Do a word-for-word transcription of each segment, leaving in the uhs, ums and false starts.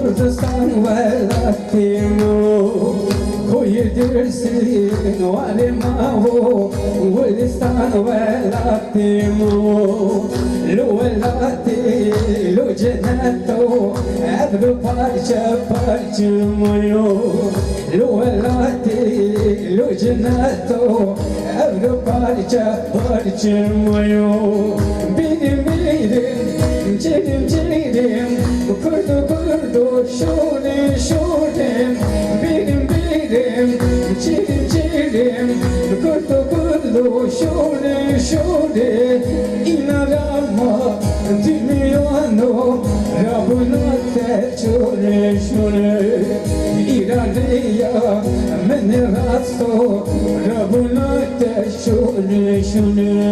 Kurdistan welatê min, koyê Dêrsimê warê min, Gulistan welatê min, li welatê, li cenneto, ev li parçe parçe min yo. Li welatê, li cenneto, ev li parçe parçe min yo. Bîrim bîrim, cîrim cîrim, kurdo kurdo, şûrê şûrê. Bîrim bîrim, cîrim cîrim, kurdo kurdo, şûrê şûrê. Îna rama, dîmiyano, rabûna te. Şûrê şûrê, îradiya min rasto, rabûna te şûrê şûrê.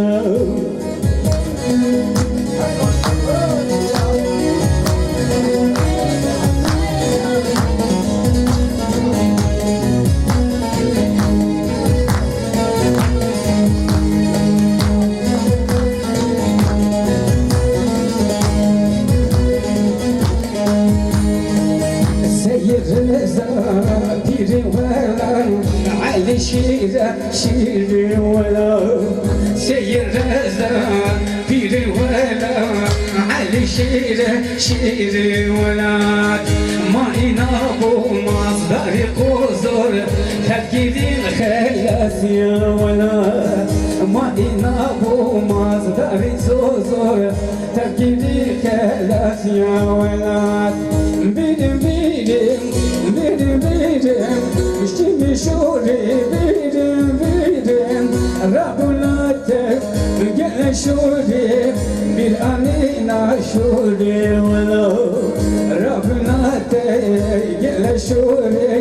Seyîd Reza pîrê welan, Elî şîre şîrê welan. Seyîd Reza pîrê welan, Elî şîre şîrê welan. Ma îna bo mazdarî qozor, tevgîrî xelasî welan. Ma îna bo mazdarî zozor, tevgîrî xelasî welat. Bîrim bîrim, bîrim bîrim, şîrê şûrê. Bîrim bîrim, rabûna te gelek şûrê, bîr anîna şûrê wela. Rabûna te gelek şûrê,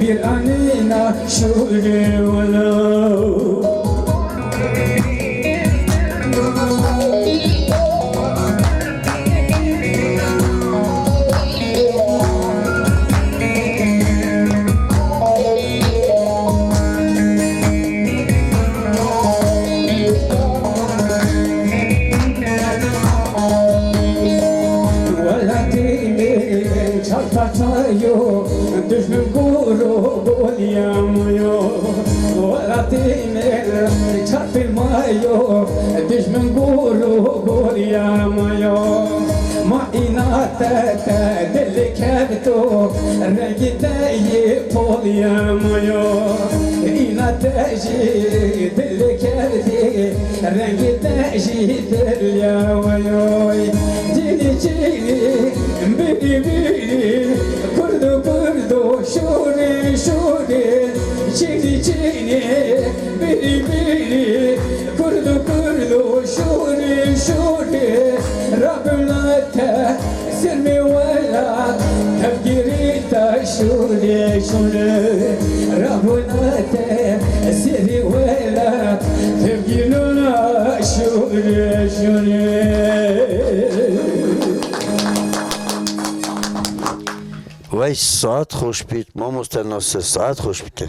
bîr anîna şûrê wela. Welatê min çar parça yo, dijmin gor û goliya min yo. Welatê min çar pêl ma yo, dijmin gor û goliya min yo. Ma îna te, te dilê kevto, rengê te yê poliya min yo. Îna te jî dilê kevtê, rengê te jî diliya we yoy. Cînî cînî, bîrî bîrî, kurdo kurdo, şûrê şûrê. Cînî cînî, bîrî bîrî, kurdo kurdo, şûrê şûrê. Rabûna te, sirmê welat, tevgîrî te şûrê şûrê. Rabûna te, sirê welat, tevgîrî şûrê şûrê. Wey saet xweş bît, mamoste Nasir, saet xweş bîte.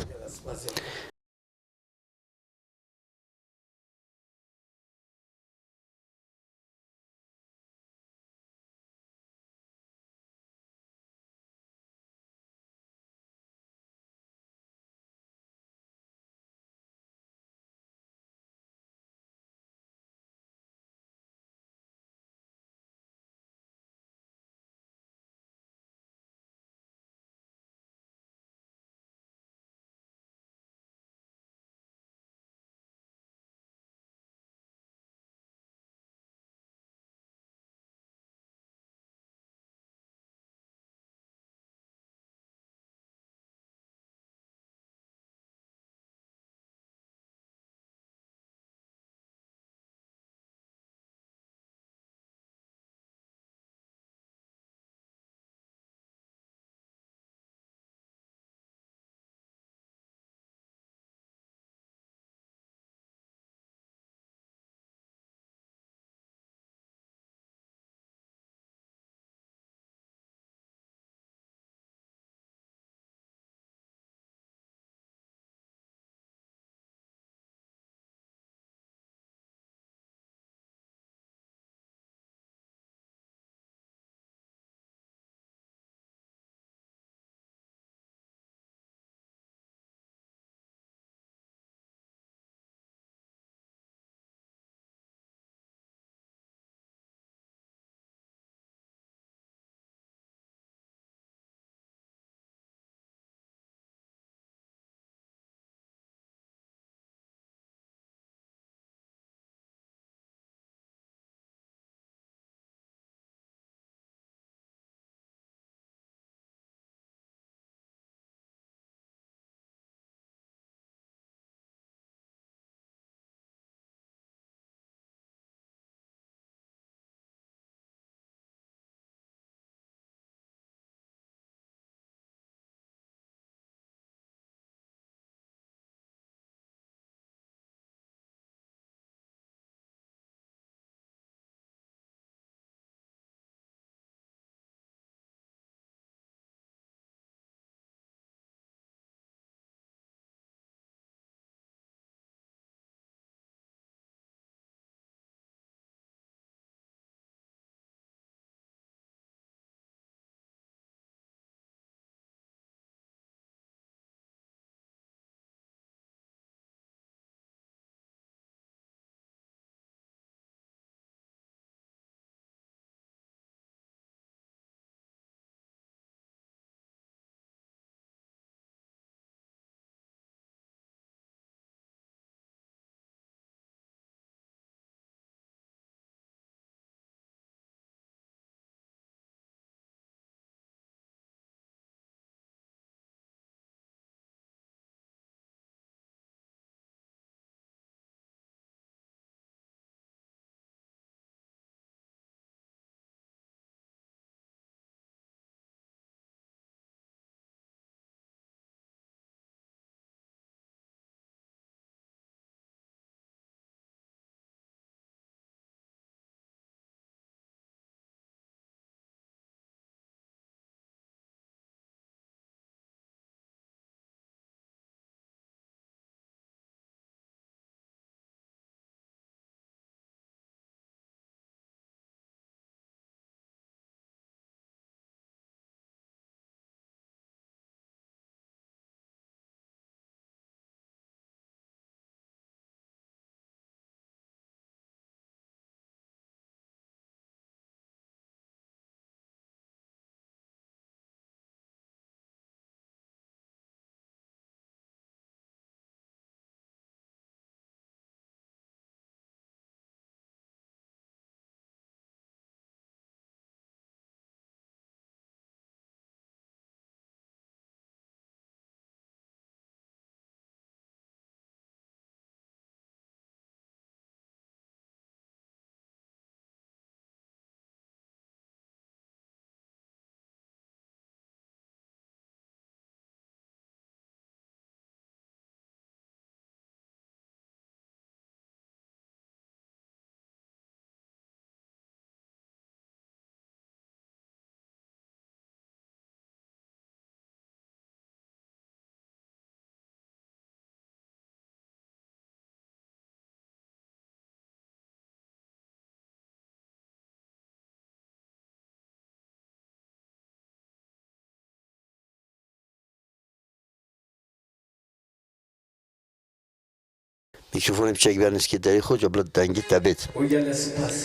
Mîkrofonê biçek ber nizkê derê xwe, ca bila dengê te bêt. Û gelek spas.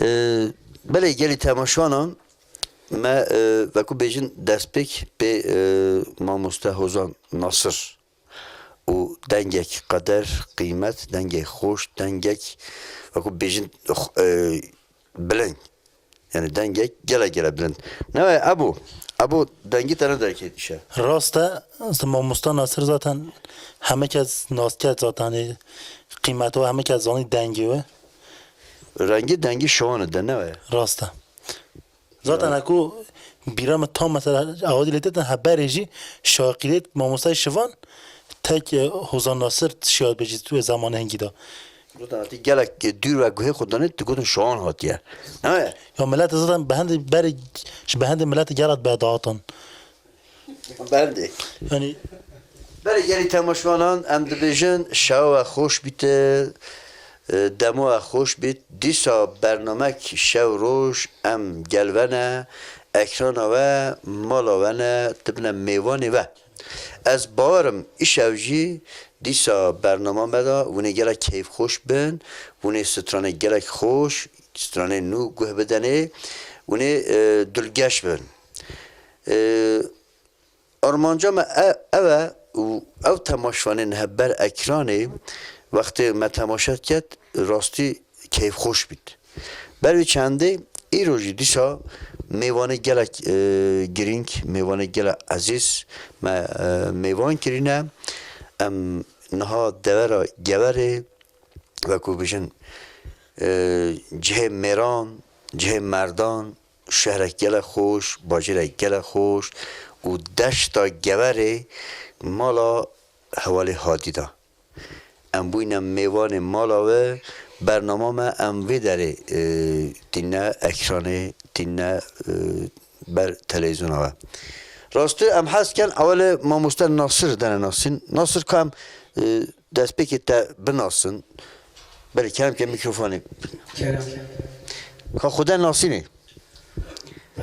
Ee, belê gelî temaşvanan me, e, wekû bêjin destpêk pê, e, mamoste Hozan Nasir û dengek qeder, qîmet, dengek xweş, dengek wekû bêjin, e, bilind. Yani dengek gelek gelek bilind. Ne we Ebo? Ebo dengî te ne derketiş e. Rast e, mamosta Nasir zaten heme kes nas ket zaten, e, qîmeta we heme kes zanî dengê we. Rengî dengî şiwan e de ne we? Rast e. Zaten eko bîra min tam mesela ewadî lê te heberê jî şaqîlêt mamostayê şivan tek, e, Hozan Nasir şiyat bêjî tu zamanê hingî de. Gotin hatî gelek dûr ve guhê xwe danê, tu gotin şiwan hatiye. Ne? Ya millet zaten bi hendê berê, ji bi hendê millet gelek berdahatan. Berdê. Yani Berê gelî temaşvanan em dibêjin şewa we xweş bîte, e, dema we xweş bît. Dîsa bernamek şew roj em gel ve ne, ekrana we mala we ne, tu bine mêvanê we. Ez bawer im îşev jî dîsa bernama me de hûn ê gelek keyfxweş bin, hûn ê stranê gelek xweş, stranê nû guh bidenê, hûn ê, e, dilgeş bin. E, armanca me e-, ev e û ew temaşvanên hevber ekranê wextê me temaşe diket rastî keyfxweş bît. Ber vê çendê îro jî dîsa mêvanê gelek, e, girîng, mêvanê gelek ezîz me, e, mêvan kirîne. Em niha devera Geverê, wekû bijin, e, cihê mêran, cihê merdan, şehrek gelek xweş, bajêrek gelek xweş û deşta Geverê mala hevalê Hadî de. Em bûyne mêvanê mala we, bernama me em vê derê, e, tîne ekranê, tîne, e, ber televîzyona we. Rastî em hez ken ewilê mamoste Nasir dene nasîn. Nasir ka em, e, destpêkê te binasin. Belê kerem ke mîkrofonê. Kerem. Ka xwe de nasînê.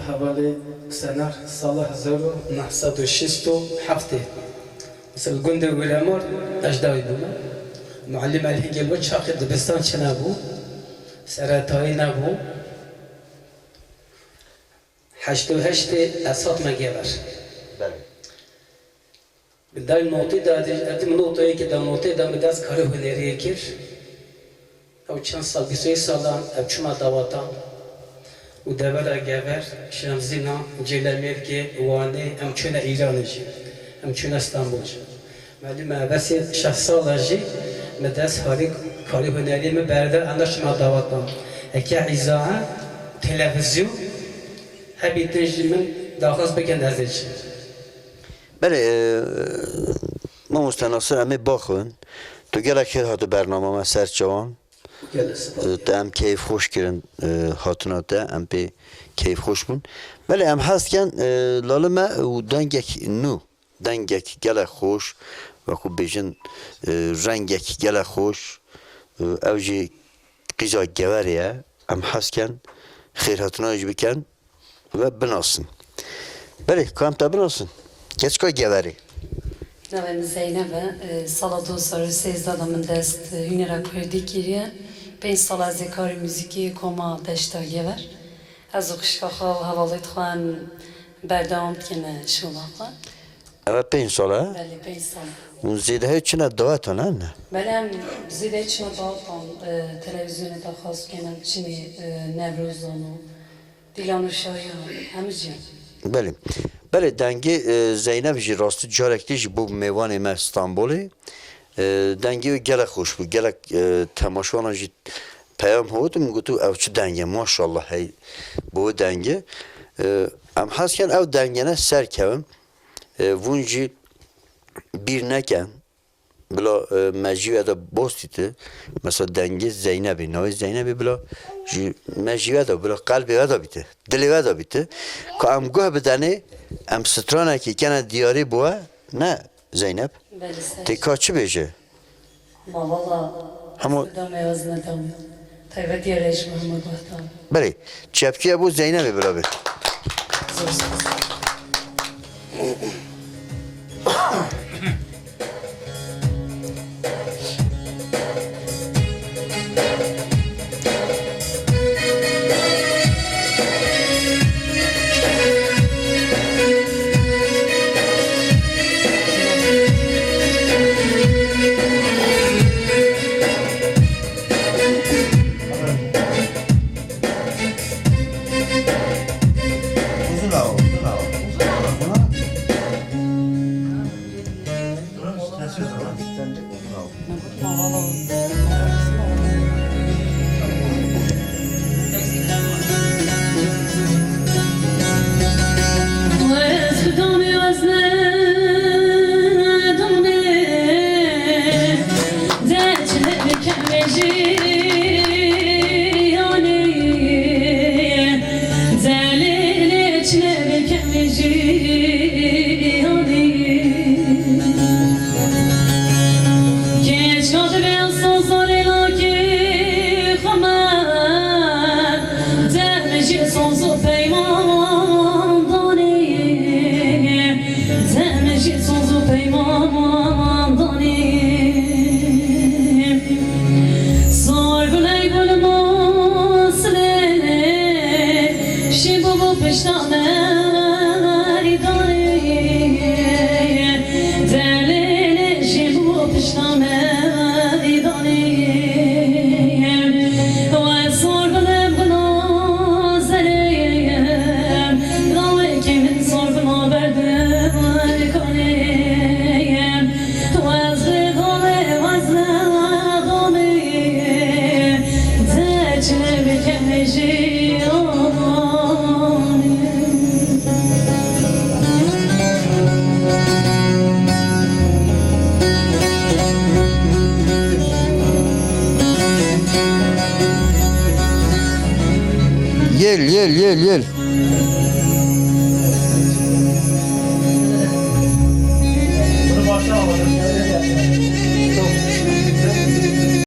Hevalê Senar sala hezar û neh sed û şêst û heftê li gundê Wîremor ejdayî bûme. Muellim Elhîngê li wê çaxê dibistan çi nebû, seretayî nebû. Heşt û heştê ez hatime Gever. Belê. Min dayî notê da, ez dî min noteyekê da, notê da min dest karê huneriyê kir. Ew çend sal, bîst û yek salan, ev çûme dawatan. Û devera Gever, Şemzîna, Cêlemêrgê, Wanê, em çûne Îranê jî. Em çûne Stenbol jî. Melî me Ebesê şeş sala jî min dest harî karê huneriyê min berde, em da çûme dawatan. Eke îzae, televîzyon, hebî din jî min daxwaz bikin ez ê çim. Belê, e, mamoste Nasir, em ê baxwin. Tu gelek xêr hatî bernama me Ser Çawan. Gelek spas. E, te em keyf xweş kirin, e, hatina te, em pê keyf xweş bûn. Belê, em hez dikin, e, lali me û dengek nû, dengek gelek xweş, wekû bêjin, e, rengek gelek xweş, e, ew jî qîza Geverê ye. Em hez dikin xêrhatina jî bikin. Ve binasin. Belê, ka em te binasin. Keçika Geverê. Navê min Zeynep e. E, Sala du hezar û sêzdeh de min dest, e, hunera kurdî kiriye. Pênc sala ez ê karê muzîkî koma Deşta Gever. Ez û xişka xwe û hevalêt xwe em berdewam dikine şola xwe. Ev e pênc sal e? Belê, pênc sal. Hûn zêdehê çine dawetan, ne? Belê, em zêdehê çine dawetan, e, televîzyonê daxwaz dikene, em çinê, e, Newrozan û Dîlan û Şahiyan, hemû jî. Belê. Belê, dengê, e, Zeynep jî rastî carek dî jî bû mêvanê me Stenbolê. E, dengê wê gelek xweş bû. Gelek, e, temaşevanan jî peyam hot min gotu, ev çi deng e, maşallah hey, bi wê dengê. E, em hez ken ew dengene ser kevin. E, vûn jî bîr nekin. Bila, e, me jî we de bostîte, mesela dengê Zeynebê, navê Zeynebê bila ji me jî we de, bila qelbê we de bîte, dilê we de bîte. Ka em guh bidenê, em stranekê kene diyarî bi we, ne Zeynep? Belê ser. Tê ka çi bêje? Ma valla Hema- ez didam ewez nedam. Taybetî re ji bo hema guhdan. Belê, çepkiya bo Zeynebê bila be. Zor spas. Jiyanê, delê çile bikem jiyanê. Keç katibe sazarê lakê xwe me, dem jî soz û peyman danê. Demê jî soz û peyman danî. Sor guley gul masle, şî bû bû pişta me danî. Delê şî bû bû pişta me danî. We sor gulem gula zerê, Dawekî min sor bima berdim kanê. Wezlê dawê, wezlê dawê, te çile bike jiyanê. Yel, yel, yel, yel.